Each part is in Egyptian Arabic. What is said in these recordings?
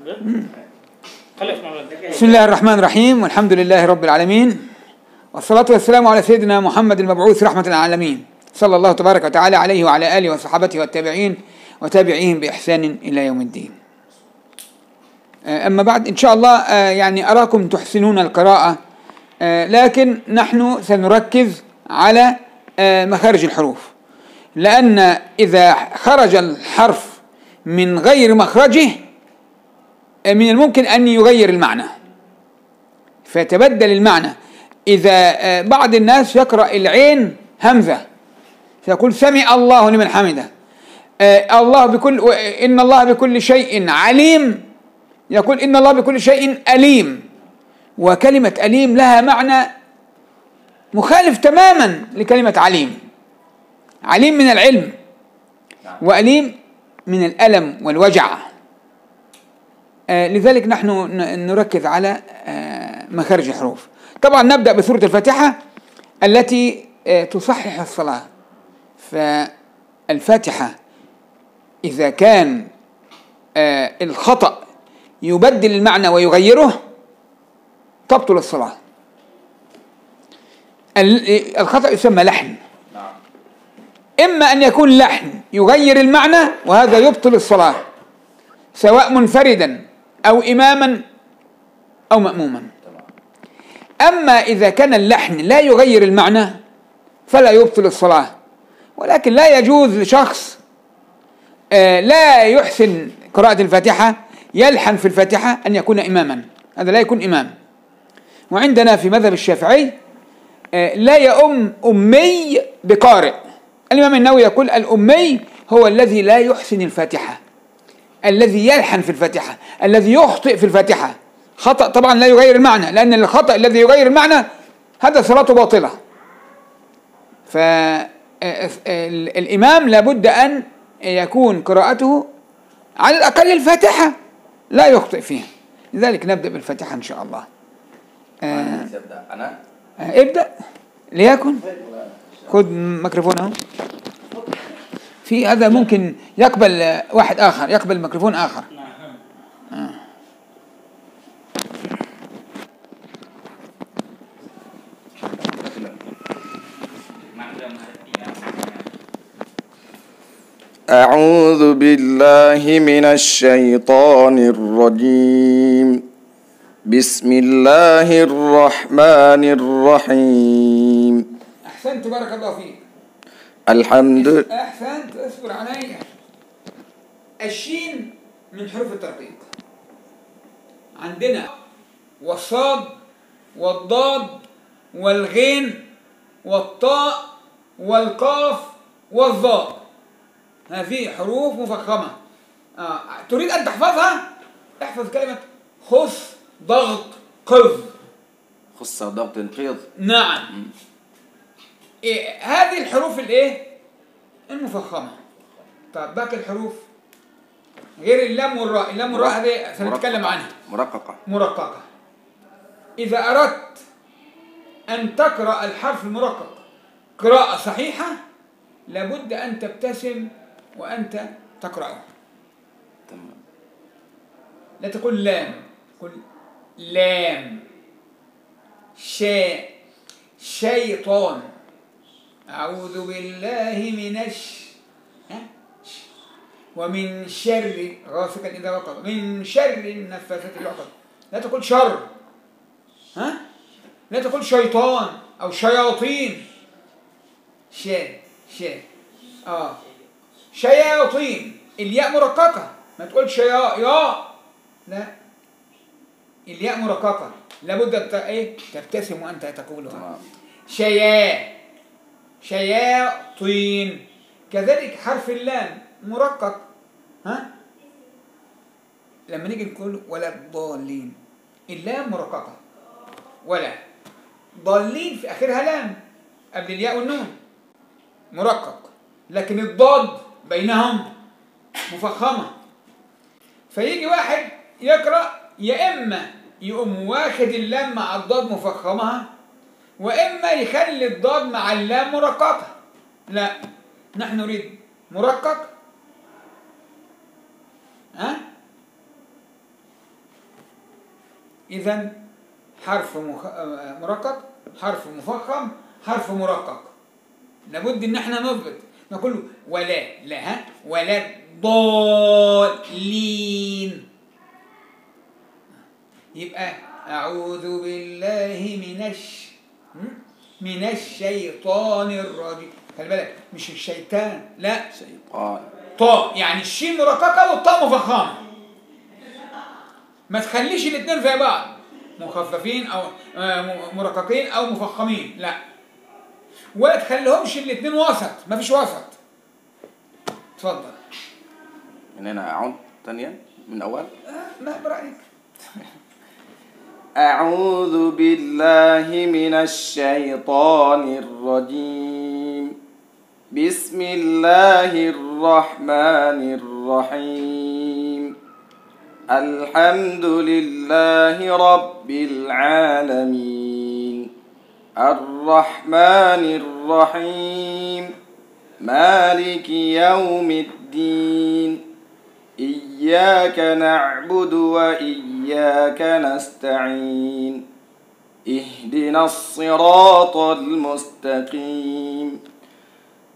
بسم الله الرحمن الرحيم، والحمد لله رب العالمين، والصلاة والسلام على سيدنا محمد المبعوث رحمة العالمين، صلى الله تبارك وتعالى عليه وعلى آله وصحابته والتابعين وتابعيهم بإحسان إلى يوم الدين. أما بعد، إن شاء الله يعني أراكم تحسنون القراءة، لكن نحن سنركز على مخارج الحروف، لأن إذا خرج الحرف من غير مخرجه من الممكن أن يغير المعنى فيتبدل المعنى. إذا بعض الناس يقرأ العين همزة فيقول سمع الله لمن حمده، الله بكل، إن الله بكل شيء عليم، يقول إن الله بكل شيء أليم، وكلمة أليم لها معنى مخالف تماما لكلمة عليم. عليم من العلم، وأليم من الألم والوجع. لذلك نحن نركز على مخارج الحروف. طبعا نبدأ بسورة الفاتحة التي تصحح الصلاة. فالفاتحة إذا كان الخطأ يبدل المعنى ويغيره تبطل الصلاة. الخطأ يسمى لحن، إما أن يكون لحن يغير المعنى وهذا يبطل الصلاة سواء منفردا أو إماما أو مأموما. أما إذا كان اللحن لا يغير المعنى فلا يبطل الصلاة، ولكن لا يجوز لشخص لا يحسن قراءة الفاتحة يلحن في الفاتحة أن يكون إماما، هذا لا يكون إمام. وعندنا في مذهب الشافعي لا يؤم أمي بقارئ. الإمام النووي يقول الأمي هو الذي لا يحسن الفاتحة، الذي يلحن في الفاتحة، الذي يخطئ في الفاتحة خطأ طبعا لا يغير المعنى، لأن الخطأ الذي يغير المعنى هذا صلاته باطلة. فالإمام لابد أن يكون قراءته على الأقل الفاتحة لا يخطئ فيها. لذلك نبدأ بالفاتحة إن شاء الله. أنا ابدأ ليكن، خذ ميكروفون اهو. في هذا ممكن يقبل واحد آخر، يقبل ميكروفون آخر. أعوذ بالله من الشيطان الرجيم. بسم الله الرحمن الرحيم. أحسنت، بارك الله فيك. الحمد. أحسنت، اصبر علي. الشين من حروف الترقيق عندنا، والصاد والضاد والغين والطاء والقاف والظاء، هذه حروف مفخمة. تريد أن تحفظها؟ احفظ كلمة خص ضغط قذ. خص ضغط قذ. نعم. إيه هذه الحروف الايه؟ المفخمة. طب باقي الحروف غير اللام والراء، اللام والراء هذه سنتكلم عنها. مرققة. مرققة. إذا أردت أن تقرأ الحرف المرقق قراءة صحيحة لابد أن تبتسم وأنت تقرأه. تمام. لا تقول لام، قل لام. شاء، شيطان. أعوذ بالله من ومن شر غاسق إذا وقب، من شر النفاثات في العقد. لا تقول شر، ها؟ لا تقول شيطان أو شياطين. شاء شاء شياطين، الياء مرققة، ما تقولش يا يا، لا، الياء مرققة، لابد أن إيه؟ تبتسم وأنت تقولها. شيا، شياطين. كذلك حرف اللام مرقق، ها؟ لما نيجي نقول ولا الضالين، اللام مرققة، ولا ضالين في آخرها لام قبل الياء والنون مرقق، لكن الضاد بينهم مفخمة. فيجي واحد يقرأ يا إما يقوم واخد اللام مع الضاد مفخمها، وإما يخلي الضاد مع اللام مرققة. لا، نحن نريد مرقق، ها؟ إذا حرف مرقق، حرف مفخم، حرف مرقق. لابد إن احنا نضبط، نقول ولا لها ولا ضالين. يبقى أعوذ بالله من الشيطان الرجيم. خلي بالك مش الشيطان، لا، شيطان، طاء، يعني الشين مرققة والطاء مفخمة. ما تخليش الاثنين زي بعض، مخففين أو مرققين أو مفخمين، لا، ولا تخليهمش الاثنين وسط، ما فيش وسط. اتفضل. من هنا أعود ثانيا من أول؟ ما برأيك؟ أعوذ بالله من الشيطان الرجيم. بسم الله الرحمن الرحيم. الحمد لله رب العالمين. الرحمن الرحيم. مالك يوم الدين. إياك نعبد وإياك نستعين. اهدنا الصراط المستقيم.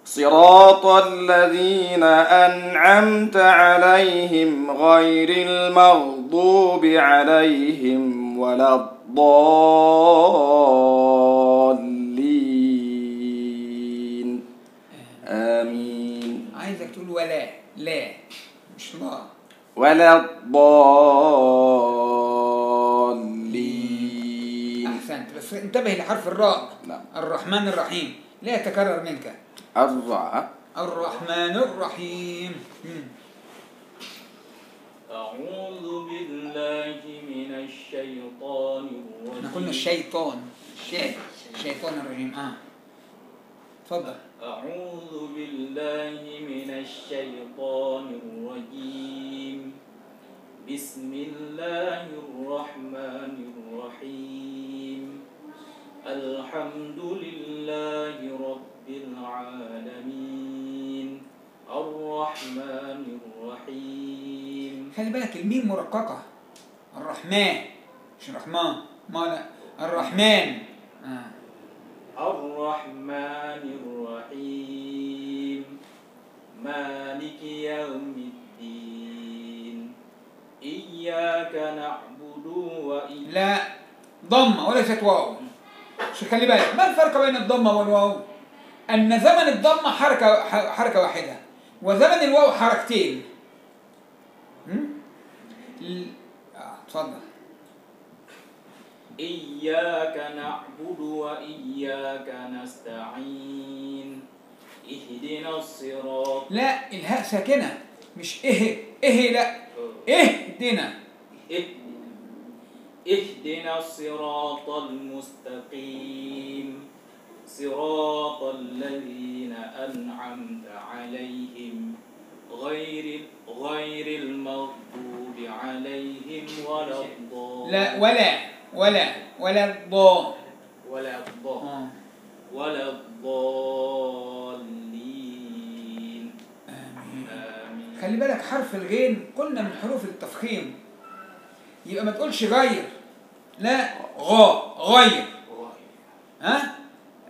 صراط الذين أنعمت عليهم غير المغضوب عليهم ولا الضالين. آمين. عايزك تقول ولا لا، مش لا، ولا الضالين. أحسنت، بس انتبه لحرف الراء. نعم. الرحمن الرحيم لا يتكرر منك. الراء. الرحمن الرحيم. أعوذ بالله من الشيطان الرجيم. احنا قلنا الشيطان، الشيطان الرجيم. اتفضل. أعوذ بالله من الشيطان الرجيم. بسم الله الرحمن الرحيم. الحمد لله رب العالمين. الرحمن الرحيم. خلي بالك الميم مرققة، الرحمن مش الرحمن، ما لا، الرحمن. الرحمن الرحيم. مالك يوم الدين. إياك نعبد وإياك. لا، ضمة وليست واو. شو خلي بالك، ما الفرق بين الضمة والواو؟ أن زمن الضمة حركة واحدة، وزمن الواو حركتين. اتفضل. إياك نعبد وإياك نستعين. اهدنا الصراط. لا، الهاء ساكنة، مش إيه إيه، لا، اهدنا. اهدنا الصراط المستقيم. صراط الذين أنعمت عليهم غير المغضوب عليهم ولا الضالين. لا، ولا ولا ولا الضال ولا الضال ولا الضالين. آمين. آمين. خلي بالك حرف الغين قلنا من حروف التفخيم، يبقى ما تقولش غير، لا، غا، غير. ها؟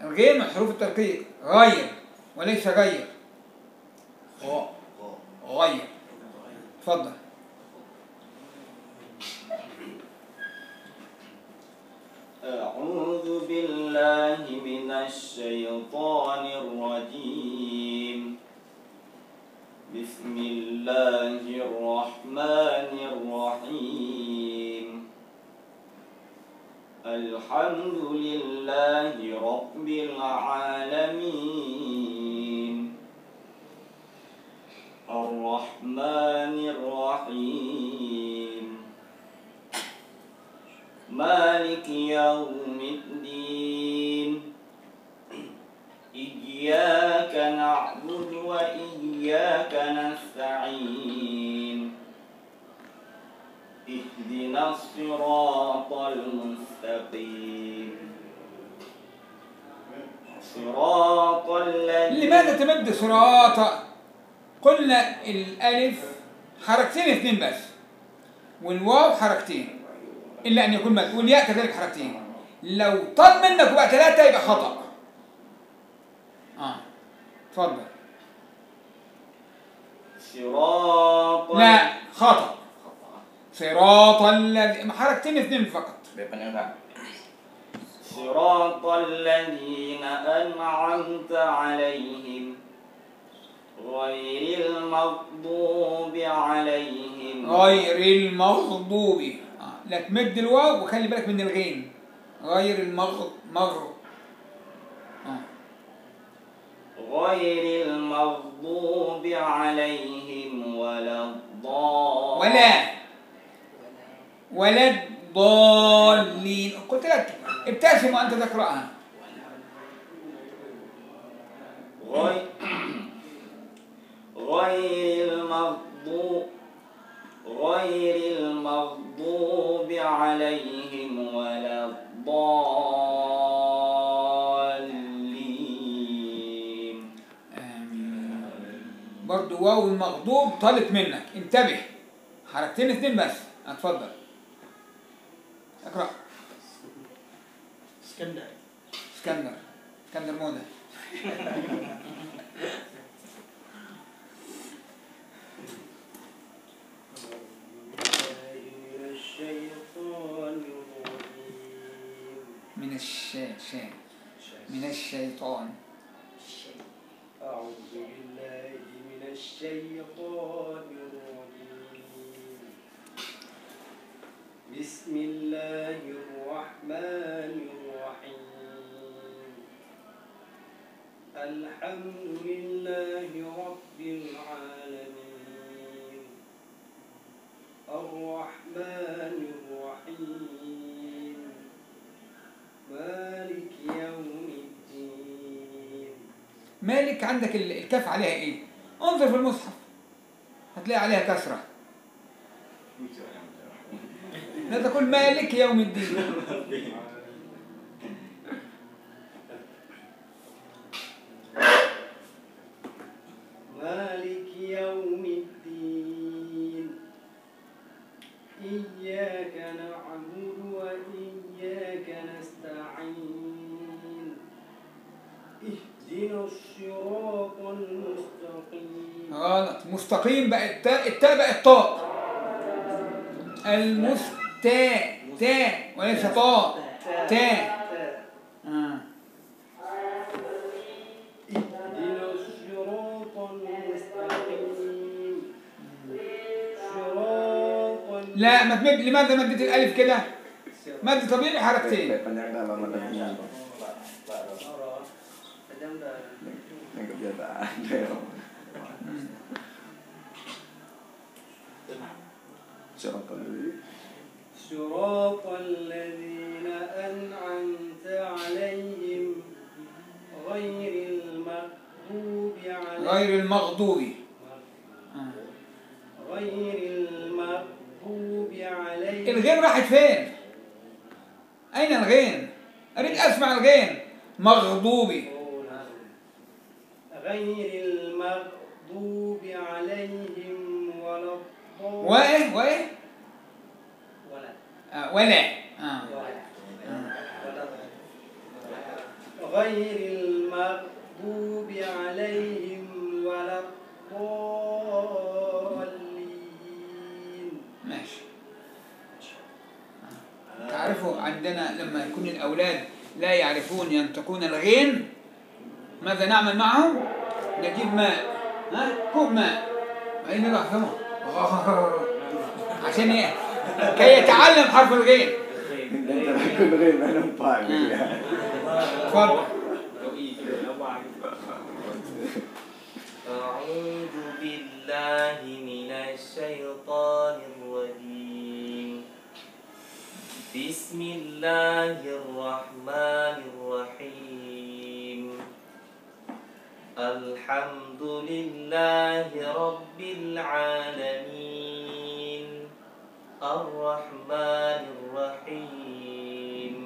الغين من حروف الترقيق، غير وليس غير، غا، غير. اتفضل. أعوذ بالله من الشيطان الرجيم. بسم الله الرحمن الرحيم. الحمد لله رب العالمين. الرحمن الرحيم. مالك يوم الدين. إياك نعبد وإياك نستعين. اهدنا الصراط المستقيم. صراط الذين. لماذا تمد صراط؟ قلنا الألف حركتين اثنين بس، والواو حركتين. إلا أن يكون مد، والياء كذلك حركتين. لو طال منك وبقى 3 يبقى خطأ. اتفضل. صراط، لا خطأ. صراط الذي، حركتين 2 فقط. صراط الذين أنعمت عليهم غير المغضوب عليهم. غير المغضوب، لا تمد الواو وخلي بالك من الغين. غير المغ مغ غير المغضوب عليهم ولا الضالين. ولا الضالين. قلت لك ابتسم وأنت تقرأها. غير المغضوب عليهم ولا الضالين. آمين. برضو واو المغضوب طالت منك، انتبه، حركتين 2 بس. اتفضل اقرأ. اسكندر. اسكندر، اسكندر موده. من من الشيطان. أعوذ بالله من الشيطان الرجيم. بسم الله الرحمن الرحيم. الحمد لله رب العالمين. الرحمن الرحيم. مالك يوم الدين. مالك عندك الكاف عليها ايه؟ انظر في المصحف هتلاقي عليها كسرة. لا تقول مالك يوم الدين. مالك يوم الدين. إياك نعبد وإياك نستعين. اهدنا الصراط المستقيم. غلط، مستقيم بقت تاء، التاء بقت طاء. المستا تاء وليس طاء، تاء. اهدنا الصراط المستقيم. صراط. لا ما تمد، لماذا مدت الألف كده؟ مد طبيعي حركتين. صراط الذين أنعمت عليهم غير المغضوب عليهم. غير المغضوب. غير المغضوب عليهم. الغين راحت فين؟ أين الغين؟ أريد أسمع الغين. مغضوب. غير المغضوب عليهم ولا الضالين. وإيه؟ وإيه؟ ولا. ولا. غير المغضوب عليهم ولا الضالين. ماشي. تعرفوا عندنا لما يكون الأولاد لا يعرفون ينطقون الغين ماذا نعمل معهم؟ نجيب ماء، ها؟ كوب ماء، بعدين نضع فمه عشان ايه؟ كي يتعلم حرف الغين. تفضل. أعوذ بالله من الشيطان الرجيم. بسم الله الرحمن الرحيم. الحمد لله رب العالمين. الرحمن الرحيم.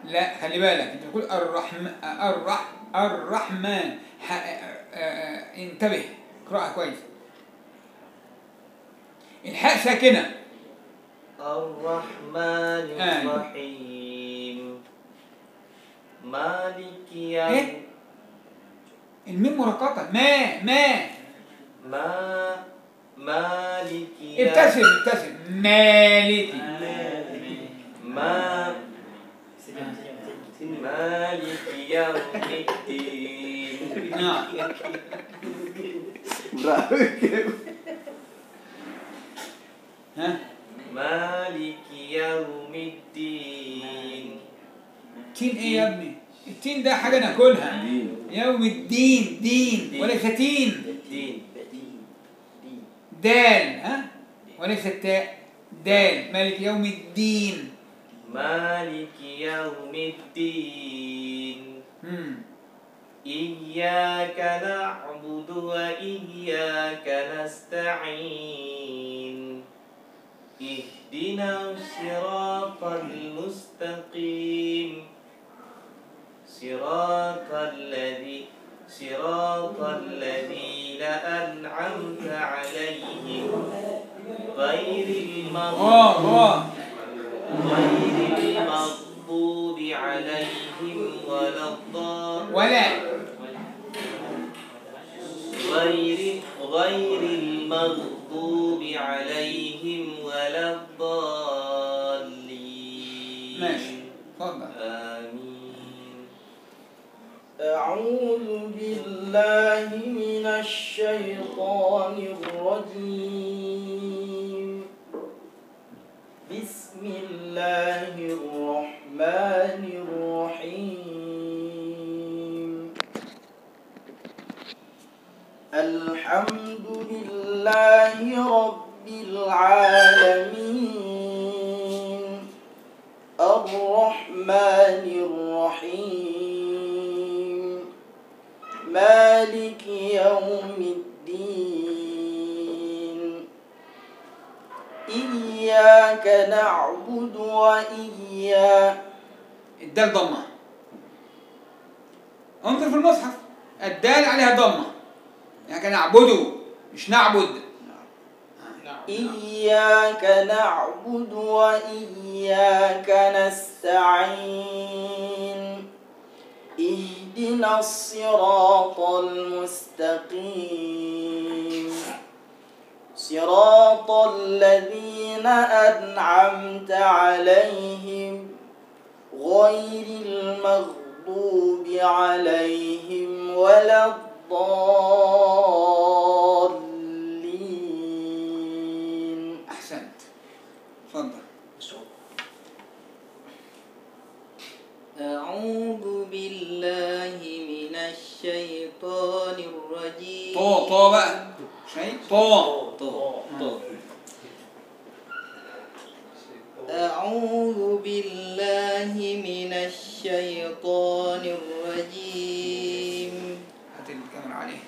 لا خلي بالك، انت بتقول الرحمن. انتبه، اقرأها كويس. الحاء ساكنة، الرحمن الرحيم مالك يوم. الميم مرققة. ما ما ما مالك. ابتسم ابتسم. مالك ما مالك يوم الدين. نعم. ها؟ مالك يوم الدين. تين ايه يا ابني؟ التين ده حاجة ناكلها. يوم الدين، دين وليس تين. دين دال، ها؟ وليس التاء، دال. مالك يوم الدين. مالك يوم الدين. إياك نعبد وإياك نستعين اهدنا الصراط المستقيم صراط الذين أنعمت عليهم غير المغضوب عليهم ولا غير المغضوب عليهم ولا الضالين. ماشي، تفضل. آمين. أعوذ بالله من الشيطان الرجيم. بسم الله الرحمن الرحيم. الحمد لله رب العالمين الرحمن الرحيم مالك يوم الدين إياك نعبد وإياك. الدال ضمة، انظر في المصحف الدال عليها ضمة، يعني نعبده مش نعبد. إياك نعبد وإياك نستعين اهدنا الصراط المستقيم صراط الذين أنعمت عليهم غير المغضوب عليهم ولا الضالين. أحسنت، تفضل. أعوذ بالله من الشيطان الرجيم. طو طو بقى، شيء طو طو طو. أعوذ بالله من الشيطان الرجيم. هات الكاميرا عليه.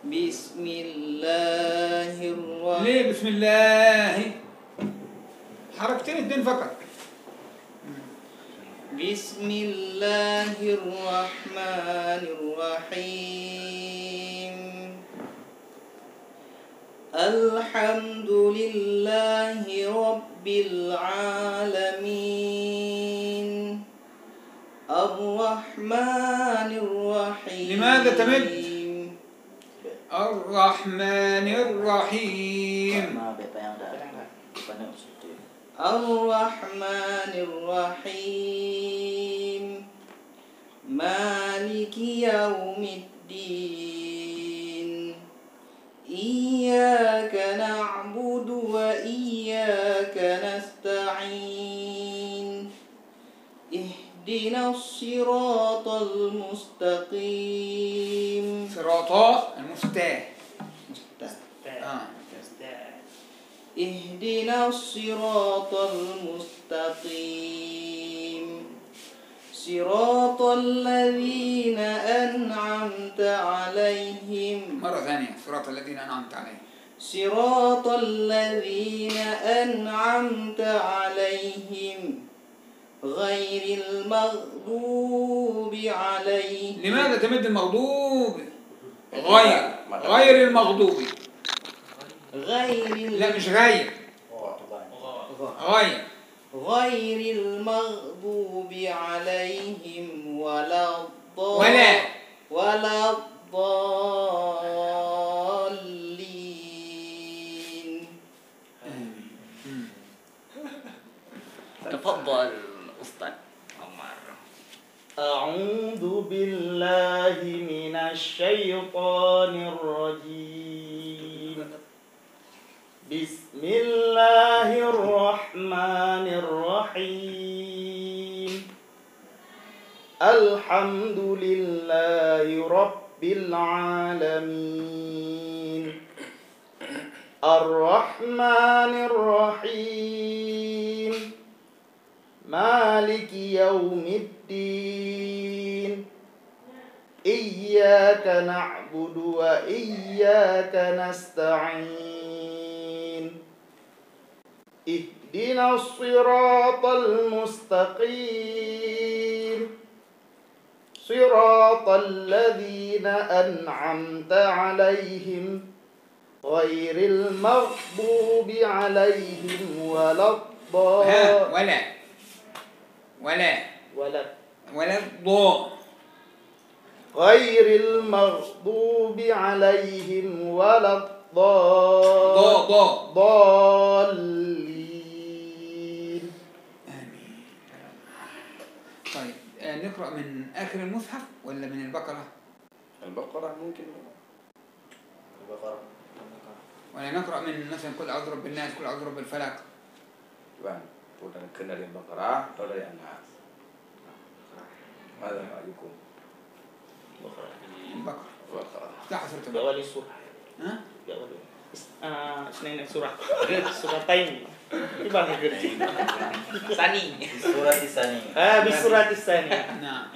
بسم الله الرحمن. ليه بسم الله؟ حركتين اتنين فقط. بسم الله الرحمن الرحيم. الحمد لله رب العالمين الرحمن الرحيم. لماذا تمد؟ الرحمن الرحيم. الرحمن الرحيم مالك يوم الدين إياك نعبد وإياك نستعين اهدنا الصراط المستقيم. صراط المستقيم. اهدنا الصراط المستقيم صراط الذين أنعمت عليهم. مرة ثانية، صراط الذين أنعمت عليهم. صراط الذين أنعمت عليهم غير المغضوب عليهم. لماذا تمد المغضوب؟ غير المغضوب. غير، لا مش غير، غير غير المغضوب عليهم ولا ولا الضالين. تفضل أستاذ عمر. أعوذ بالله من الشيطان الرجيم. بسم الله الرحمن الرحيم. الحمد لله رب العالمين. الرحمن الرحيم. مالك يوم الدين. إياك نعبد وإياك نستعين. اهدنا الصراط المستقيم. صراط الذين أنعمت عليهم غير المغضوب عليهم ولا الضالين. ولا ولا ولا الضاء. غير المغضوب عليهم ولا الضالين. آمين. طيب نقرأ من آخر المصحف ولا من البقرة؟ البقرة ممكن. البقرة. ولا نقرأ من مثلا كل أعوذ برب الناس، كل أعوذ برب الفلق. Mungkin dari Al-Baqarah atau dari An-Nas. ماذا رأيكم؟ البقرة. البقرة. افتح سورة البقرة. بأول سورة. ها؟ بأول اثنين سورة. سورتين. ثاني. بالسورة الثانية. بالسورة الثانية. نعم.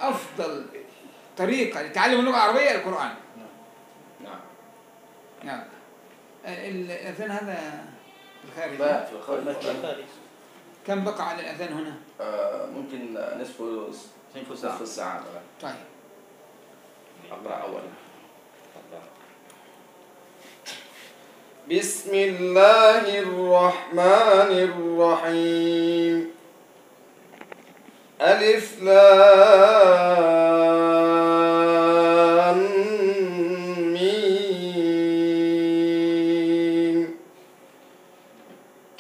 أفضل طريقة لتعلم اللغة العربية القرآن. نعم. نعم. الأذان هذا الخارج. لا، في الخارج. كم بقى على الأذان هنا؟ ممكن نصف الساعة. طيب. أقرأ أولا. بسم الله الرحمن الرحيم. ألف لام ميم.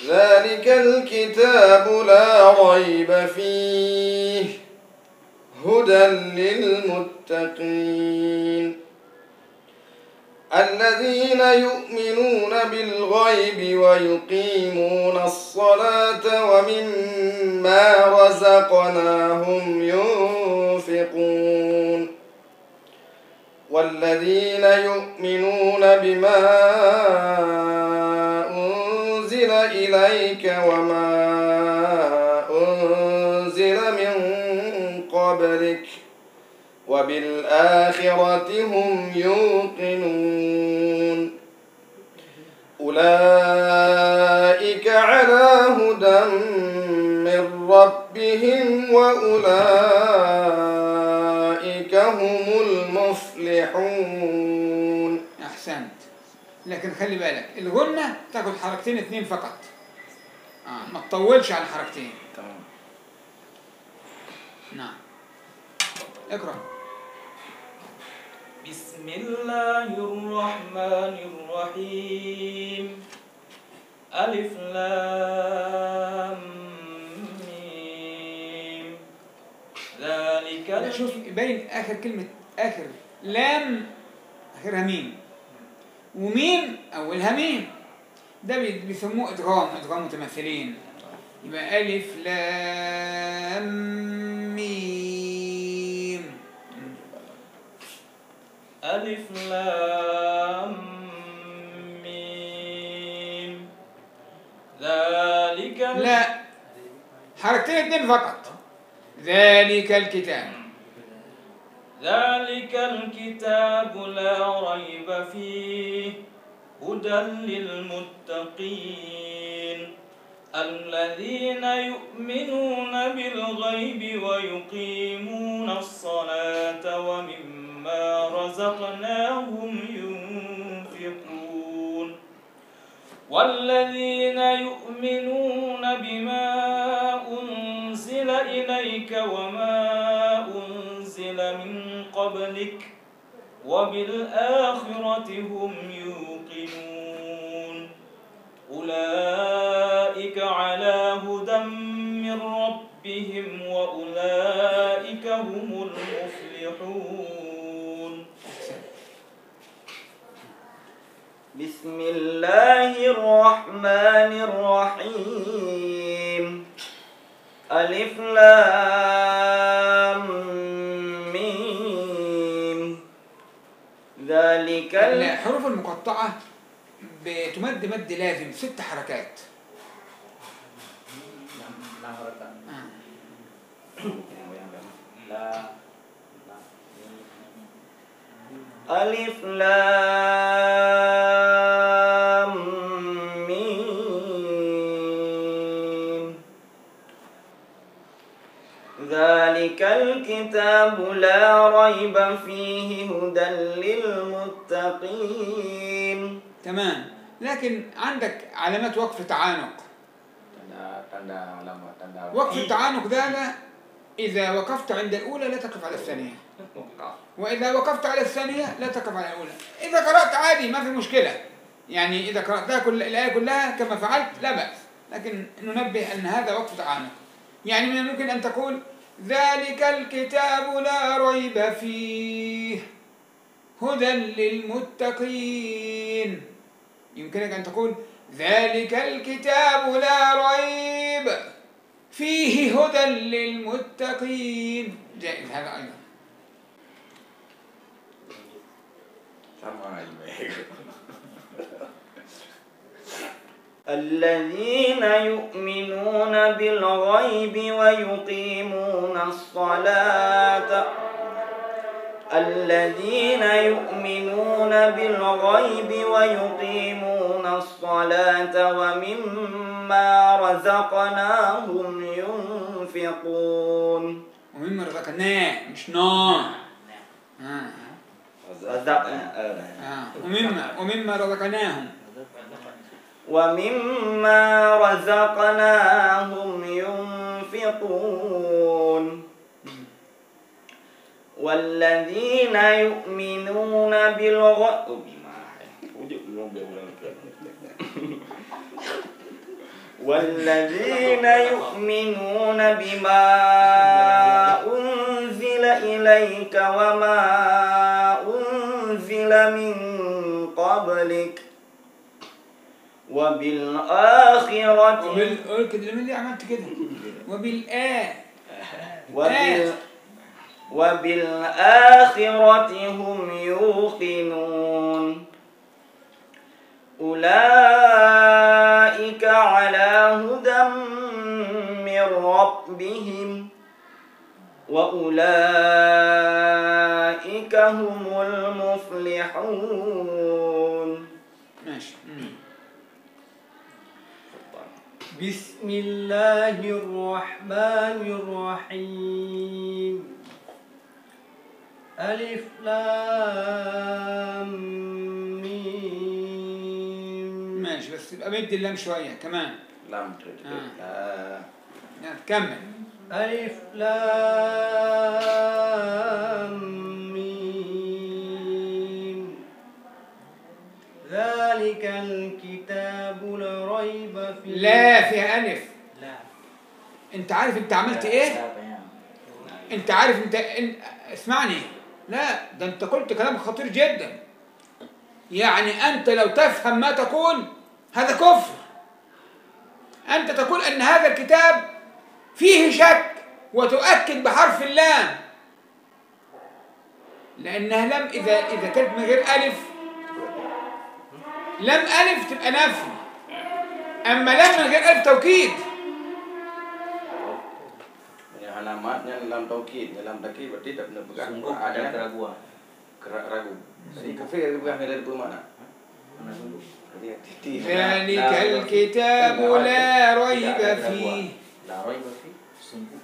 ذلك الكتاب لا ريب فيه هدى للمتقين. الذين يؤمنون بالغيب ويقيمون الصلاة ومما رزقناهم ينفقون. والذين يؤمنون بما أنزل إليك وما أنزل من قبلك وبالآخرة هم يوقنون. أولئك على هدى من ربهم وأولئك هم المفلحون. أحسنت. لكن خلي بالك الغنة تاخد حركتين اثنين فقط. ما تطولش على حركتين. تمام. نعم. اقرأ. بسم الله الرحمن الرحيم. ألف لام ميم. ذلك. شوف يبين آخر كلمة، آخر لام آخرها ميم، وميم أولها ميم، ده بيسموه إدغام، إدغام متماثلين. يبقى ألف لام ميم. ألف لام ميم. ذلك. لا، حركتين اثنين فقط. ذلك الكتاب. ذلك الكتاب لا ريب فيه هدى للمتقين. الذين يؤمنون بالغيب ويقيمون الصلاة ومما رزقناهم ينفقون. والذين يؤمنون بما أنزل إليك وما أنزل من قبلك وبالآخرة هم يوقنون أولئك على هدى من ربهم وأولئك هم المفلحون. بسم الله الرحمن الرحيم. ألف لام ميم. ذلك الحروف المقطعة بتمد مد لازم 6 حركات. ألف لام ميم. ذلك الكتاب لا ريب فيه هدى للمتقين. تمام، لكن عندك علامات وقف تعانق. وقف التعانق ده لا، إذا وقفت عند الأولى لا تقف على الثانية، وإذا وقفت على الثانية لا تقف على الأولى. إذا قرأت عادي ما في مشكلة، يعني إذا قرأتها كل الآية كلها كما فعلت لا بأس، لكن ننبه أن هذا وقف تعانق. يعني من الممكن أن تقول ذلك الكتاب لا ريب فيه هدى للمتقين. يمكنك أن تقول ذلك الكتاب لا ريب فيه هدى للمتقين، جائز هذا أيضا. الذين يؤمنون بالغيب ويقيمون الصلاة. الذين يؤمنون بالغيب ويقيمون الصلاة ومما رزقناهم ينفقون. ومما رزقناه مش نا. ومما رزقناهم. ومما رزقناهم ينفقون. والذين يؤمنون بالغيب والذين يؤمنون بما أنزل إليك وما أنزل من قبلك وبالآخرة. وبالآخرة هم يوقنون. أولئك على هدى من ربهم وأولئك هم المفلحون. ماشي. بسم الله الرحمن الرحيم. ألف لام ميم. ماشي، بس يبقى مد اللام شوية كمان. لام نعم كمل. ألف لام ميم. ذلك الكتاب لا ريب فيه. لا فيها ألف. لا. أنت عارف أنت عملت إيه؟ أنت عارف أنت اسمعني. لا ده أنت قلت كلام خطير جدا. يعني أنت لو تفهم ما تقول هذا كفر. أنت تقول أن هذا الكتاب فيه شك وتؤكد بحرف اللام، لأنها لم إذا كانت من غير ألف، لم ألف تبقى نفي، أما لم من غير ألف توكيد. Alamatnya lam taukid, lam taukid berarti tak benar pegang. Sungguh ada keraguan. Ragu. Jadi kafir bukan ada bermakna. Mana sungguh? ذلك الكتاب لا ريب فيه. لا ريب فيه, sungguh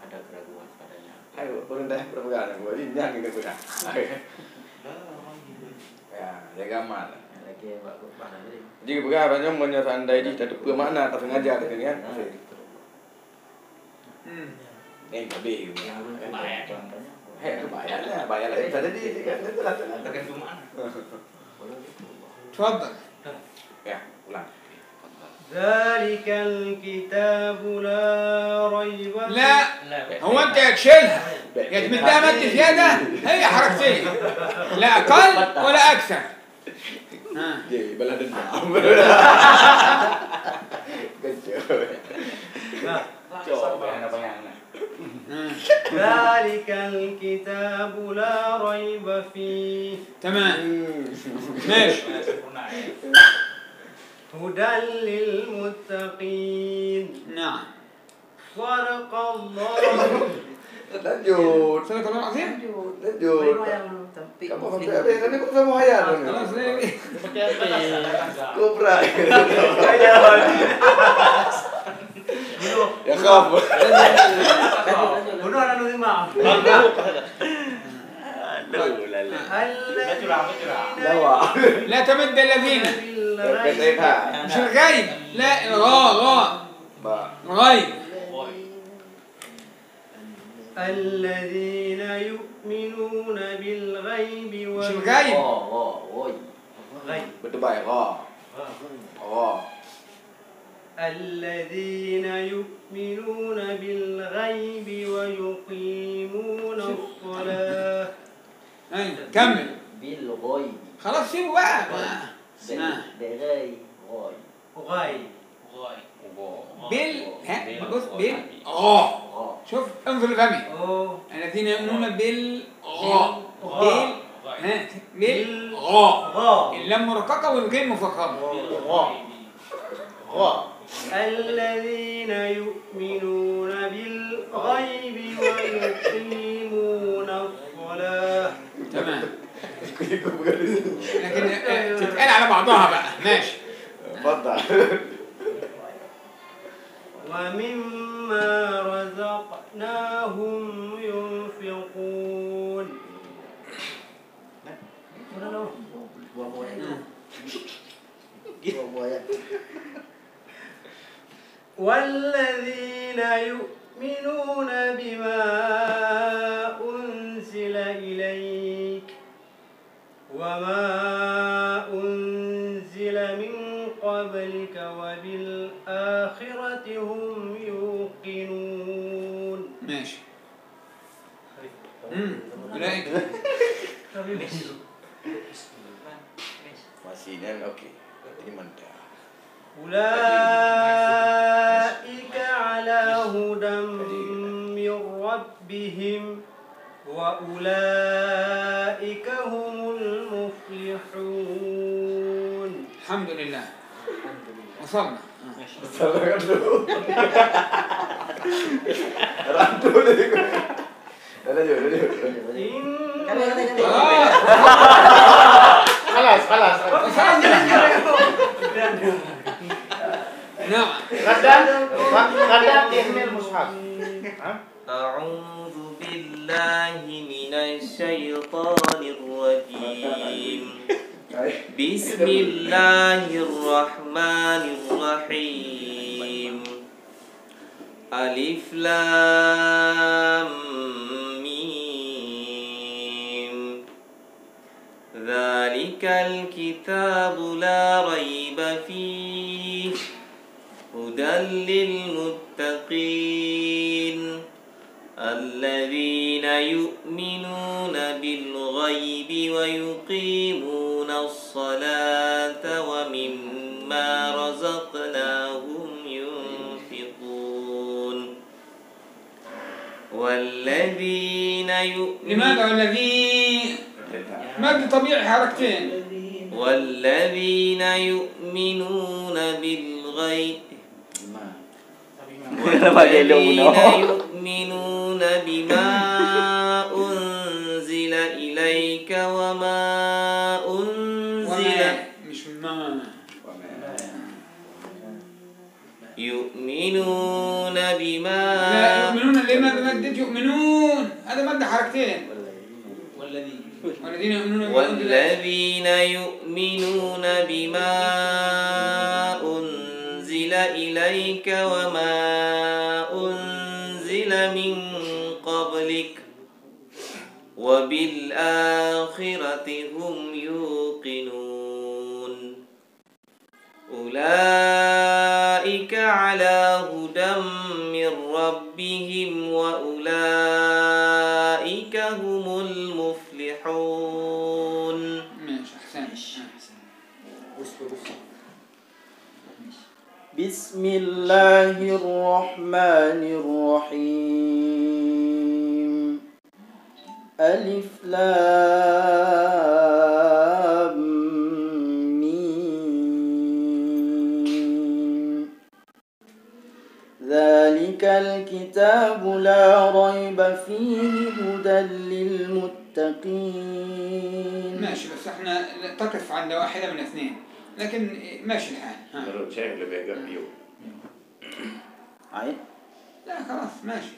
ada keraguan padanya. Ayo, perintah berpegang. Jadi jangan kita pegang. Ya, jaga mal. Jadi berapa banyak seandainya dia tak ada makna tak sengaja kan? Eh, habis. Bayar. Bayar lah, bayar lah. Tak jadi kan? Tergantung makna. تفضل. Ya, ulang. ذلك الكتاب لا ريب فيه. لا هو انت تشيلها يا تمدها مد زياده هي حركتين لا اقل ولا اكثر. بلا dendam. ذلك الكتاب لا ريب فيه. تمام ماشي. هدى للمتقين. نعم. صدق الله. Lanjut. صدق الله العظيم. Lanjut. Kamu sampai habis tadi kok sama hayal. خلاص. Kobra. Ya khaf. Bunuh anak lima. لا تمد الذين مش الغيب، لا الغاء غاء غيب. الذين يؤمنون بالغيب مش الغيب غيب الذين يؤمنون بالغيب ويقيمون الصلاة. كمل. بالغيب. خلاص سيبه بقى. بغي غاي غاي غاي بال ها بص بال غا. شوف انظر لفمي. الذين يؤمنون بالغاء بال ها بالغاء اللام مرققة والغين مفخمة. غاء غاء. الذين يؤمنون بالغيب ويقيمون الصلاة. تمام. لكن تتقال على بعضها بقى. ماشي. اتفضل. ومما رزقناهم ينفقون. والذين يؤمنون بما أنزل إليك وما أنزل من قبلك وبالآخرة هم يوقنون. ماشي. أولئك. Masih okey. Terima kasih. أولئك على هدى من ربهم وأولئك هم المفلحون. الحمد لله. وصلنا. خلاص خلاص. نعم. غدا غدا تحمل المصحف. أعوذ بالله من الشيطان الرجيم. بسم الله الرحمن الرحيم. ألف لام ميم. ذلك الكتاب لا ريب فيه هدى للمتقين الذين يؤمنون بالغيب ويقيمون الصلاة ومما رزقناهم ينفقون والذين يؤمنون. لماذا والذين؟ مد طبيعي حركتين. والذين يؤمنون بالغيب والذين يؤمنون بما أنزل إليك وما أنزل يؤمنون بما لا يؤمنون. لماذا مدت يؤمنون؟ هذا مد حركتين. والذين يؤمنون والذين يؤمنون يؤمنون بما أنزل إليك وما أنزل من قبلك وبالآخرة هم يوقنون أولئك على هدى من ربهم وأولئك هم المفلحون. ماشي أحسن. بسم الله الرحمن الرحيم. ألف لام ميم. ذلك الكتاب لا ريب فيه هدى للمتقين. ماشي، بس احنا تقف عند واحدة من اثنين، لكن ماشي الحال. Menurut saya lebih agak biu. لا خلاص ماشي.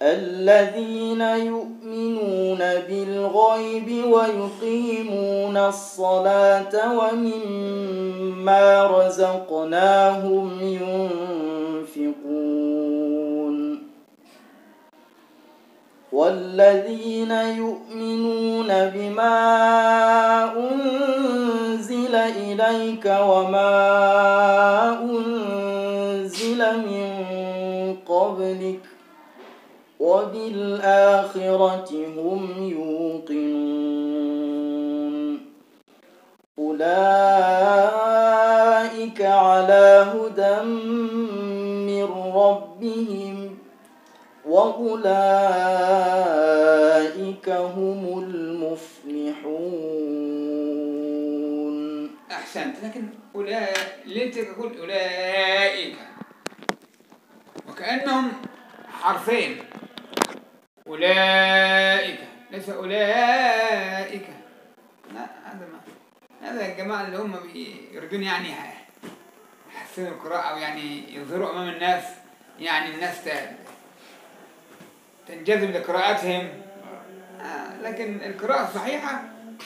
الذين يؤمنون بالغيب ويقيمون الصلاة ومما رزقناهم ينفقون. والذين يؤمنون بما أنزل إليك وما أنزل من قبلك وبالآخرة هم يوقنون. أولئك على هدى من ربهم وأولئك هم المفلحون. أحسنت، لكن ليه تقول أولئك وكأنهم حرفين؟ أولئك ليس أولئك. لا، هذا ما هذا الجماعة اللي هم يريدون يعني يحسنوا القراءة أو يعني يظهروا أمام الناس، يعني الناس تنجذب لقراءتهم. لكن القراءة الصحيحة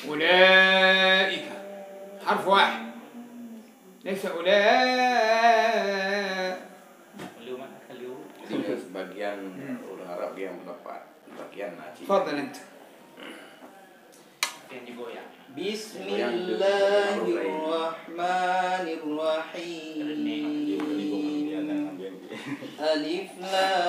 أولئك، حرف واحد، ليس أولئك. Sebagian orang Arab yang pendapat bagian ngaji. تفضل أنت. بسم الله الرحمن الرحيم. ألف لام